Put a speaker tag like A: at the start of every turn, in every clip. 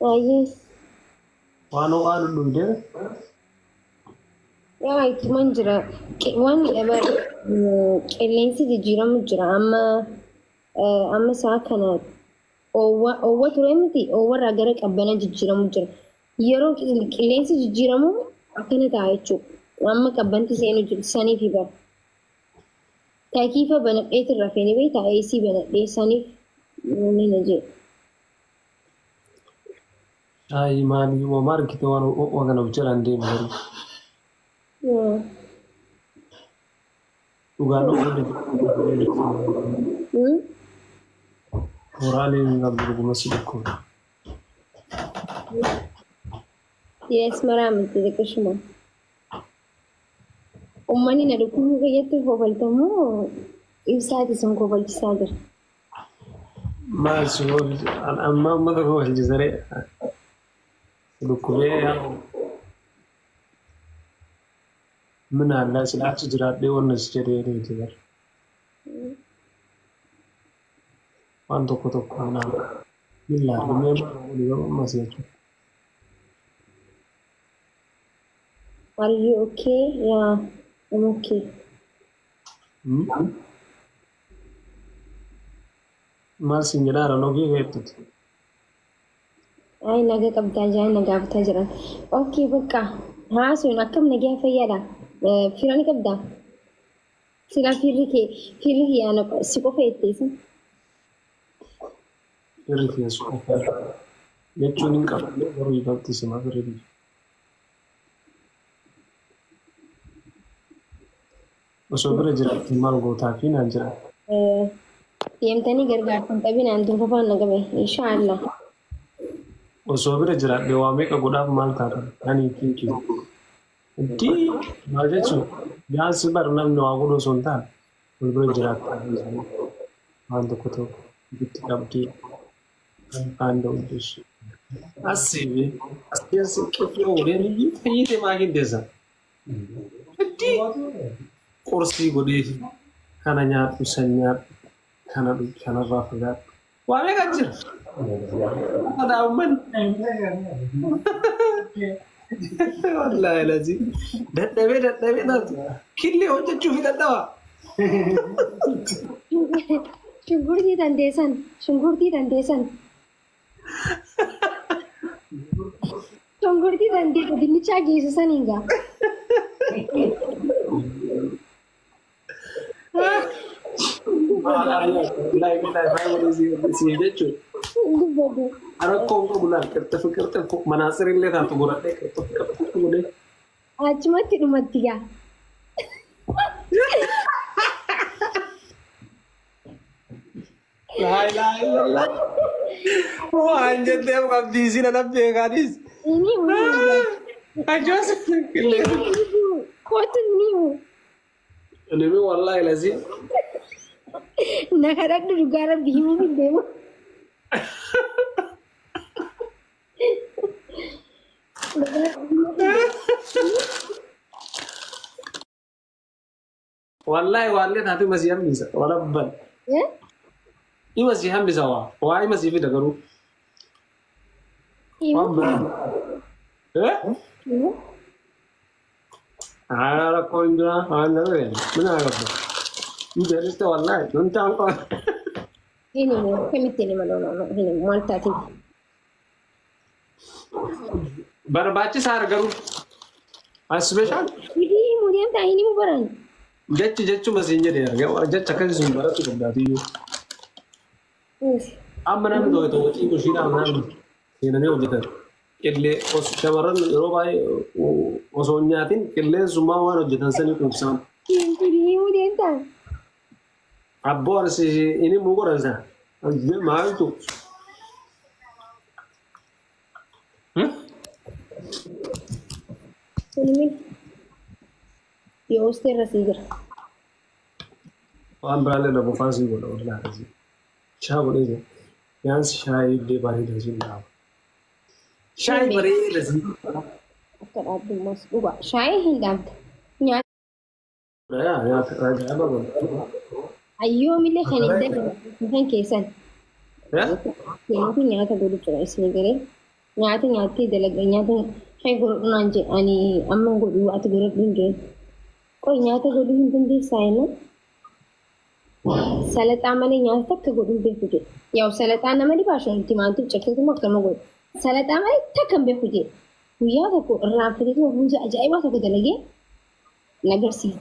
A: Ayyee.
B: Waan ho'aa dhudhuudee
A: Yaa ittumaan jira. Waan qilleensi jijjiiramu jira. Amma amma sa'a kana oowwa ture miti, oowwarraa gara qabbanaa jijjiiramu jira. Yeroo qilleensi jijjiiramu akkana ta'a jechuudha. Amma qabbanti seenu jiru saniif bara. Taakiifa banadheetiin rafee beektaa, AC banadhee saniif ni na jedhe.
B: Shaayii maalii uumamaa argite, waan ho'aa kana of jalaan deemu garuu. Dhugaan dhuguu moraaleen hin qabdu, dhuguma si dhukkuba.
A: Yes, maraa miti, xiqqishuma. Uummanni na dhukkubuu keessatti kofaltamoo ibsaati sun kofalchisaa jira.
B: Maal si amma uummata kofalchisaree si dhukkubee min allaa sila achi jiraadhee wanna si jedhee reeti bara. Waan tokko tokko anaa min laata mee maal godhu garuu ammas jechuudha.
A: Are you okay? Yeah, I'm okay.
B: Maal siin jedhaa nogee beektuti.
A: Ay, naga qabdaa jiran, na gaafataa jiran. Okay, bakka haasuun akkam, nagaa fayyaadha. Fira ni qabdaa? Silaa firri kee, firri kiyyaana si qofa jetteesi.
B: Firri keessu qofa jechuun hin qabne, garuu ifatti sima firri biyya. Osoo bira jiraatte maal gootaa fi naan jira.
A: Deemtanii gargaarsa hin qabinaan durfafaan na qabe. Inshaallah.
B: Osoo bira jiraadhe waa meeqa godhaaf, maal taatan ani kinki. Itti maal jechuun jaansi bar namni waa godhu osoo hin taane wal bira jiraatta waan tokko tokko itti qabdee kan danda'u. Asiibi as keessa qifii godhee fayyite maakin teessa. Itti qorsii godhee kana nyaadhu, san nyaadhu, kana dhugi, kanarraa fagaadhu. Waa meeqa jira? Kana uummanni. Wallaahi lazii. Dadhabee dadhabee taatu. Killee hojjechuu fi dadhaba.
A: Shunkurtii dandeessan. Shunkurtii dandeessan. Shunkurtii dandeessa dinnichaa geessu saniin gaa.
B: Jechuudha.
A: Dubbatu.
B: Rakkoon qabu laal, qirxif qirxif manaasir illee taatu godhadhee qirxif qirxif godhee.
A: Achumatti dhumatti gaa.
B: Laa ilaaha illallah. Waan jetteef qabdii isin ana beekaanis.
A: Inni himu.
B: Ajoos qillee.
A: Kootu inni himu.
B: Nimi wallaahi lazii.
A: Na kadhadhu, dhugaa rabbi himuu hin deemu.
B: Wallaahi waallee taatu ima si hambisa. Warabban. Ima si hambisa waa. Waa ima si fida garuu. Waan biraa. Eh? Haa, rakkoo hin jiraa. Waan nama mina qabda. Hin jedhiste wallaahi. Nun taan qaba.
A: Hin himu, akkamitti hin himu? No, hin himu, maal taate?
B: Barbaachisaa garuu. Aspeeshaal.
A: Hidii himuu deemtaa, hin himu baran.
B: Jechi jechuma siin jedhe argaa. Jecha akkasii sun barachuu qabdaatiyyuu. Amma namni tokko tokko xiqqoo ishiidhaan namni seenanii hojjetan. Qillee shamarran yeroo baay'ee osoo hin nyaatin qilleensummaa waan hojjetan sanii quubsaan.
A: Hidii himuu deemtaa?
B: Abboo arsi inni muu godhan sana. Maaltu?
A: Hin Yoo irra sii jira.
B: Waan biraallee na bofaa sii godha wallaahi. Shaa godhee jira. Yaansi shaayii illee bareeda siin dhaaba. Shaayii bareeda siin.
A: Akka dhaabbummaas dhugaa. Shaayii hin dhaabda. Nyaata
B: Yaa nyaata ajaa'iba godha.
A: Ayyoomillee kan hin dabre kan keessan.
B: Yaa?
A: Keenyatu nyaata godhu jira isin garee. Nyaata nyaattee dalaga nyaata kai godhadhu naan jedhe ani amma godhu ati godhadhu hin jedhe. Qoy nyaata godhuu hin dandeessaa jennaan. Salaxaa malee nyaata takka godhuu hin beeku jedhe. Yaa'u salaxaa nama dhibaa shan timaatiin cakkeetuma akkama godhu. Salaxaa malee takka hin beeku jedhe. Guyyaa tokko irraanfateetuma ruuza ajaa'ibaa tokko dalagee na agarsiisa.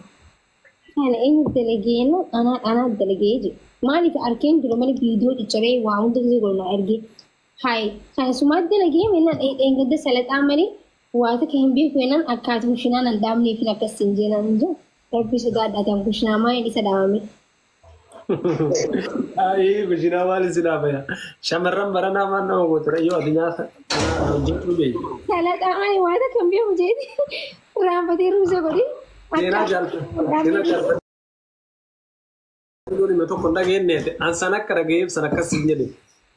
A: Kana eenyu dalagee jennaan anaa anaa dalagee jedhe. Maaliif arkeen dura malee viidiyoo ciccaree waa hunda gisee godhu na ergee. Hayi kana sumaat dalagee jennaan dheengadda salaxaa malee waa takka hin beeku jennaan akkaataa kushinaa nan dhaabneef akkas hin jeenaan hin jiru. Rabbi sodaadhaataan kushinaa maaliin isa dhaabame.
B: Ayii kushinaa maal isin dhaabaya? Shamarran baranaa maal nama gootura yoo ati nyaata hojjetu beeku.
A: Salaxaa malee waa takka hin beeku jeeti. Raanfatee ruuza godhee.
B: Seenaa jaalladha. Seenaa jaalladha. Hima tokko hin dhageenyeeti. An san akka dhagayeef san akkas hin jedhe.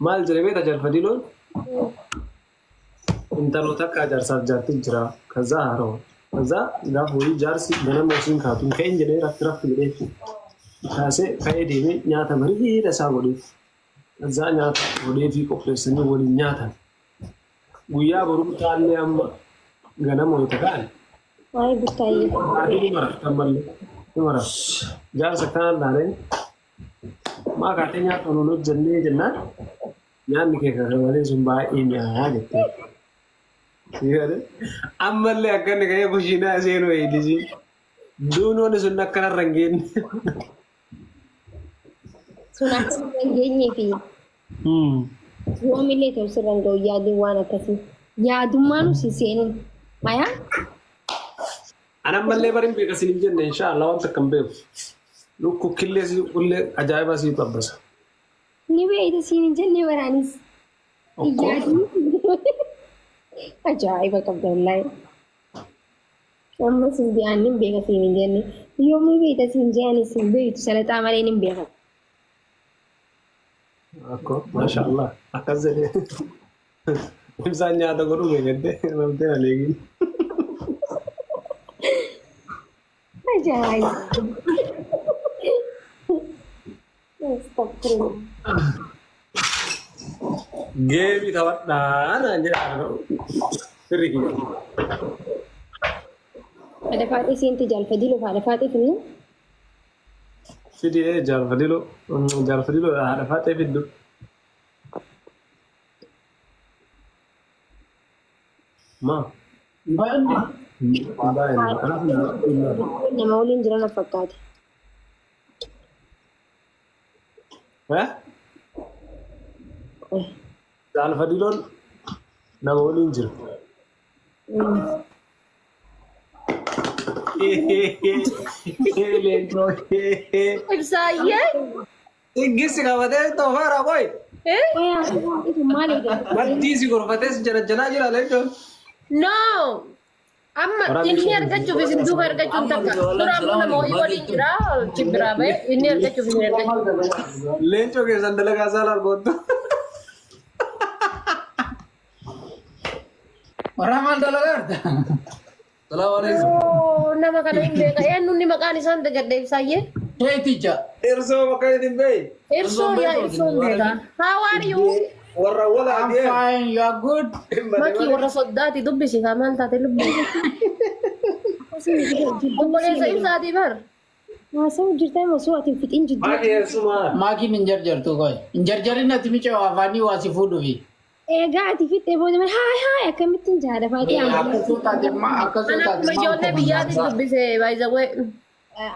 B: Maal jedhe beektaa Jalfadiloon? Intaloota akka jaarsaaf jaartiin jira. Kazaa haroo. Kazaa gaafa wayii jaarsi ganama osoo hin kaatu hin ka'in jedhee rafti rafti jedhee kaasee ka'ee deemee nyaata bareeda isaa godheef. Kazaa nyaata godhee fi qopheessanii waliin nyaatan. Guyyaa boruu taallee amma ganama wayita ka'an.
A: Waa'ee buttaayyee.
B: Adii ni marafta ammallee. Ni marafta. Jaarsa kanaan laaleen maa kaatee nyaata nuun hojjennee jennaan nyaanni kee kan malee sun baay'ee mi'aayaa jettee. Ammallee akka inni ka'ee kushiinaa seenuu eeylisiin. Duunoon sun akkanarra hin geenye.
A: Sun akka hin geenyee fi yoomillee ta'u sirra hin ga'u yaadni waan akkasii. Yaadummaan si seenuun. Ayaa?
B: Ani ammallee bari hin beeka sin hin jenne inshaallah waan takka hin beeku. Lukkukillee si qullee ajaa'iba sii xabbasa.
A: Ni beeyta siin hin jenne baraanis. Yaadni ajaa'iba qabda wallaahi. Ammas hin beekan hin beeka siin hin jenne. Yoomii beeyta siin jedhanis hin beeytu salaxaa malee hin beeka.
B: Akko maashaallah akkas jedhee. Ibsaan nyaata godhuu beekattee namtee aleegin.
A: Ajaa'iba. Astagfirullah.
B: Geemii taphadhaa naan jedha firri kiyya.
A: Haadha faaxee seente Jaalfadiloo haadha faaxee finnu.
B: Fidee Jaalfadiloo Jaalfadiloo haadha faaxee fiddu. Maa?
C: Baay'inni.
B: Baay'inni.
A: Nama waliin jiran of fakkaate.
B: Jaalfadiloon nama waliin jira.
D: Ibsaayyee.
B: Ingisi qabatee toofeera qoy.
A: Maal egaa?
B: Maddii si gorfatee si jala jira leencoon.
D: No. Amma inni argachuuf isin duuba argachuun takka. Dura ammoo nama wayii waliin jira chibbiraa bahe inni argachuuf isin argachuuf.
B: Leencoo keessan dalagaa isaa laal goottu.
C: Warra maal dalagaa jirta?
E: Salaamu alaikum.
D: Nama kana hin beeka. Eenyuun maqaan isaan dagadde Ibsaayyee?
C: Hey teacher.
B: Irsoo bakka hin beeyi.
D: Irsoo yaa irsoo hin beeka. How are you?
B: Warra wala
C: I'm fine. You are good.
D: Maki warra soddaati dubbisi kaa maal taate lubbu. Obboleessa ibsaatii bar.
A: Haasa'u jirtaa osoo ati hin fixin jidduu.
B: Maaki eessumaa?
C: Maakiin hin jarjartu qoy. Hin jarjarin ati mica afaanii waa si fuudhuufi.
A: Egaa ati fixee booda malee haay haay akkamittiin jaala faaxee
C: Akkasuu taate akkasuu
D: Ana
C: taate
D: akkuma ijoollee biyyaatti dubbise by the way.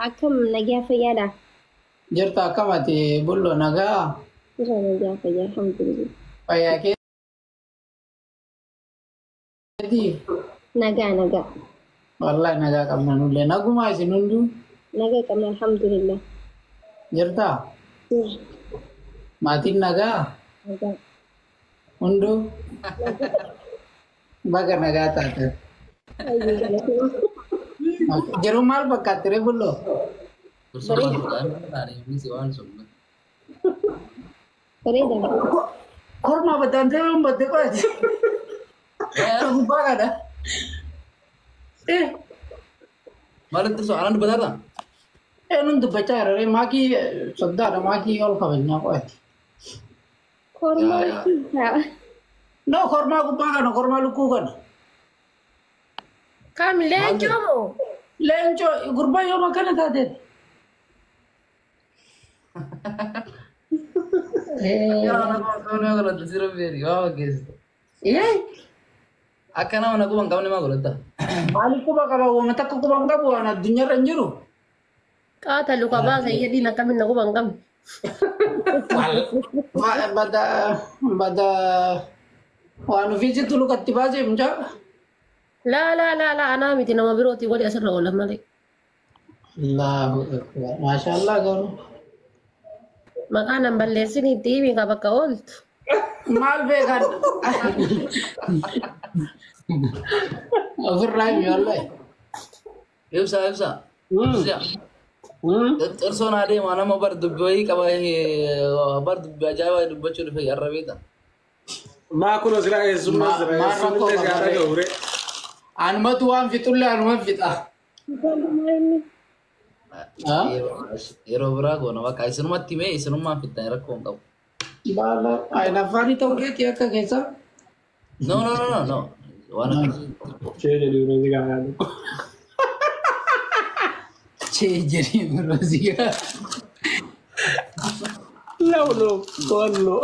A: Akkam nagaa fayyaadha.
C: Jirta akkam ati bullo nagaa
A: Jira nagaa fayyaa alhamdulillah.
C: Fayyaa keetii.
A: Nagaa nagaa.
C: Wallahi nagaa qabna nullee nagumaa isin hunduu
A: Nagaa qabna alhamdulillah.
C: Jirta
A: Jira
C: maatiin nagaa
A: nagaa.
C: Hunduu baga nagaa taate.
A: Ayyee galatoomaa.
C: Jiru maal fakkaatti ree bulloo?
A: Bareeda. Bareeda.
C: Korma baddaan ta'e baddee qo'ate. Gubbaa kana.
E: Maal inti so anaan dubbataarra?
C: Eenyuun dubbachaa jira ree maakii soddaadha maakii ol kabajnaa qo'ate.
A: Kormaa keessaa.
C: No kormaa gubbaa kana kormaa lukkuu kana.
D: Kam leencoo moo?
C: Leencoo gurbaa yooma kana taateen.
E: Akka nama na quban qabne maa godhatta?
C: Maaliif quba qaba? Uuma takka quba hin qabu waan addunyaarra hin jiru.
D: Qaata luka baasa jedhiin akkamiin na quba hin qabne.
C: Bada bada waan ofii sitti lukatti baasee mucaa.
D: Laa laa laa laa anaa miti nama birootii godhe asirra oolan malee.
C: Allahu akbar. Maashaallah garuu.
D: Maqaa nan balleessin itti himi ka bakka ooltu.
C: Maal beekan? Ofirraa himi wallahi.
E: Ibsa ibsa. Ibsa. Xirsoon adeema nama bar dubbii wayii qaba bar dubbii ajaa'ibaa dubbachuu dhufe yarra beekta.
B: Maa kun osoo eessummaa jira eessummaa si haadha gahure.
C: Anumatu waan fixullee anuma fixa.
E: Yeroo biraa goona bakka isinumatti himee isinummaan fixan rakkoo hin qabu.
C: Baala ayin afaanii ta'uu keetii akka keessa.
E: No no no no no. Waan akkasii.
B: Chee jedhi yeroo si gaafatu.
C: Chee jedhi yeroo si gaafatu.
B: Lawlo wallo.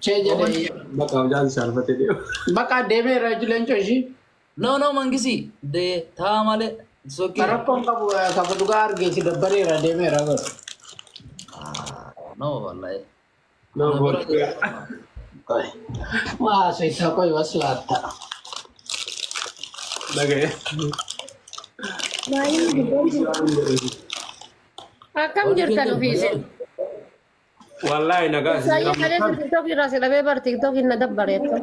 C: Chee jedhi.
B: Bakka hojjaan saalfatee deemu.
C: Bakka deemeera leencoo ishii.
E: No no mangisi de taa malee. It's okay.
C: Rakkoon qabu kafa dhugaa argeessi dabbareera deemeera bara.
E: No wallahi.
B: No wallahi.
C: Waa soitaa qoy waslaatta.
B: Dhaga'e.
D: Akkam jirtan ofiisin?
B: Wallahi nagaa isin
D: Saayii kalee tiktook irraa si dhabee bar tiktook hin na dabbare akka.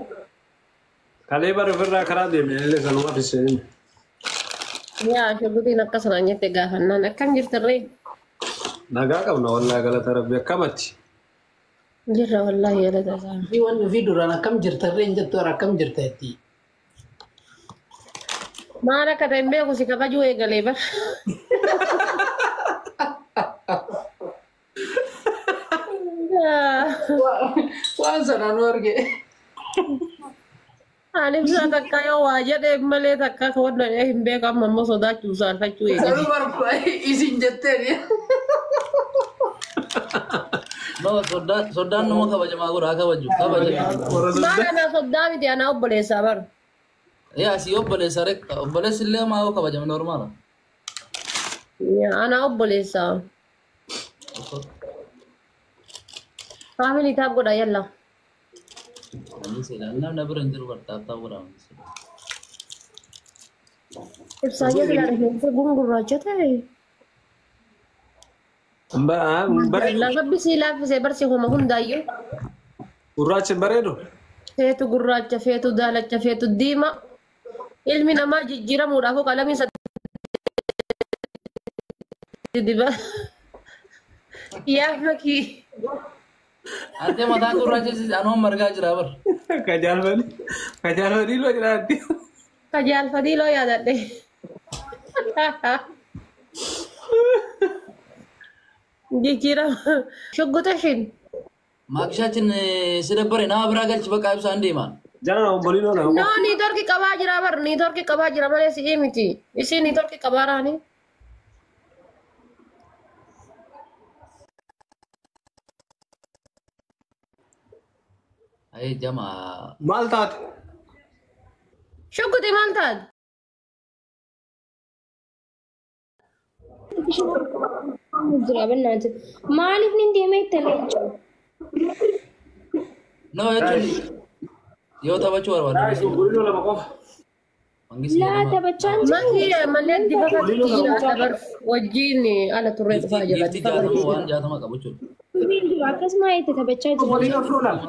B: Kalee bara ofirraa karaa deemne illee sanuma fiseen.
D: Yaa shuggutiin akkasanaan jette gaafannaan akkam jirtarree?
B: Nagaa qabna wallahi galata rabbi akkamatti.
D: Jirra wallahi galata isaa.
C: Fi wanni fi duraan akkam jirtarree hin jettu akkam jirta jetti.
D: Maal akka ta'e hin beeku si kabajuu eegalee bar.
C: Waan sana nu arge.
D: Ani ibsaa takka yoo waa jedhee malee takka wanna hin beeku amma immoo sodaachuu saalfachuu eegale.
C: Sanuu barbaade isin jetteen.
E: No soddaan nama kabajamaa godha haa kabaju kabaja.
D: Maal anaa soddaa miti anaa obboleessaa bar.
E: Yaa si obboleessa rek obboleessi illee maa yoo kabajame normaala.
D: Anaa obboleessaa. Faamilii taap godha yalla.
E: Namni bira hin jiru bartaattaa godha.
D: Ibsaa jala rifeensa gungurraacha ta'e. Rabbi sii laaffisee barsi homa hundaayyuu.
B: Gurraachi bareedu.
D: Feetu gurraacha, feetu daalacha, feetu diima. Ilmi namaa jijjiiramuudhaaf qalamiin diba. Yaa makii.
E: Ante mataa gurraacha anuma margaa jira bar.
B: Kajaalfanii loo jiraatti.
D: Kajaalfanii loo yaadadhe. Jijjiirama. Shuggutashin.
E: Maakishaatiin si dabbare nama biraa galchi bakka ibsaan deema.
B: Jala obboliin ola.
D: No niitoorkii qabaa jira bar niitoorkii qabaa jira malee si'ii miti. Isiin niitoorkii qabaa raani.
E: Ayee jama.
B: Maal taate?
D: Shugguti maal taate?
A: Jira bannaati. Maaliif nin deemee itti leencoo?
E: No jechuun yoo taphachuu barbaadde.
B: Obboliin lama qofa.
A: Laa taphachaa hin jiru.
D: Makii mallee dibata jira dabar wajjin ala turree dhufaa jira.
E: Giiftii 60 waan 60 qabu jechuudha.
A: Akkasuma itti taphachaa jira.
B: Obboliin afur lama.